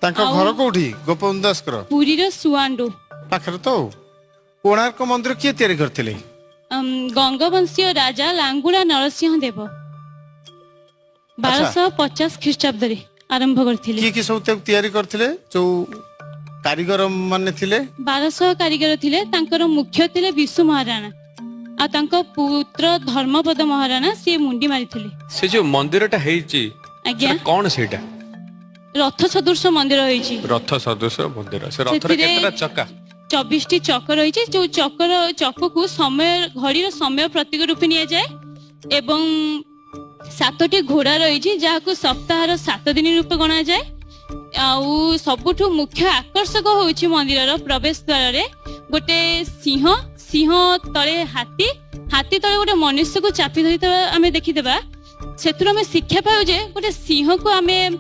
ତାଙ୍କ ଘର କୋଉଠି ଗୋପବନ୍ଧୁ ଦାସଙ୍କର? ପୁରୀର ସୁଆଣ୍ଡୁ। ପାଖରେ ତ। ଆଉ କୋଣାର୍କ ମନ୍ଦିର କିଏ ତିଆରି କରିଥିଲେ? ଗଙ୍ଗବଂଶୀୟ ରାଜା ଲାଙ୍ଗୁଳା ନରସିଂହ ଦେବ 1250 ଖ୍ରୀଷ୍ଟାବ୍ଦରେ ଆରମ୍ଭ କରିଥିଲେ। କିଏ କିଏ ସବୁ ତାକୁ ତିଆରି କରିଥିଲେ? ଯୋଉ କାରିଗର ମାନେ ଥିଲେ? 1200 କାରିଗର ଥିଲେ। ତାଙ୍କର ମୁଖ୍ୟ ଥିଲେ ବିଶୁ ମହାରାଣା, ଆଉ ତାଙ୍କ ପୁତ୍ର ଧର୍ମପଦ ମହାରାଣା, ସିଏ ମୁଣ୍ଡି ମାରିଥିଲେ। ସେ ଯୋଉ ମନ୍ଦିରଟା ହେଇଛି, ଆଜ୍ଞା। ସେଟା କଣ ସେଇଟା? ରଥ ସଦୃଶ ମନ୍ଦିର ହେଇଛି। ରଥ ସଦୃଶ ମନ୍ଦିର। ସେ ରଥର ସେଥିରେ କେତେଟା ଚକା? 24ଟି ଚକ ରହିଛି, ଯୋଉ ଚକକୁ ସମୟ ଘଡିର ସମୟ ପ୍ରତୀକ ରୂପେ ନିଆଯାଏ, ଏବଂ 7ଟି ଘୋଡା ରହିଛି, ଯାହାକୁ ସପ୍ତାହର 7 ଦିନ ରୂପେ ଗଣାଯାଏ। ଆଉ ସବୁଠୁ ମୁଖ୍ୟ ଆକର୍ଷକ ହଉଛି ମନ୍ଦିରର ପ୍ରବେଶ ଦ୍ୱାରରେ ଗୋଟେ ସିଂହ, ସିଂହ ତଳେ ହାତୀ, ହାତୀ ତଳେ ଗୋଟେ ମନୁଷ୍ୟକୁ ଚାପି ଧରିଥିବା ଆମେ ଦେଖିଦେବା। ସେଥିରୁ ଆମେ ଶିକ୍ଷା ପାଉ ଯେ ଗୋଟେ ସିଂହକୁ ଆମେ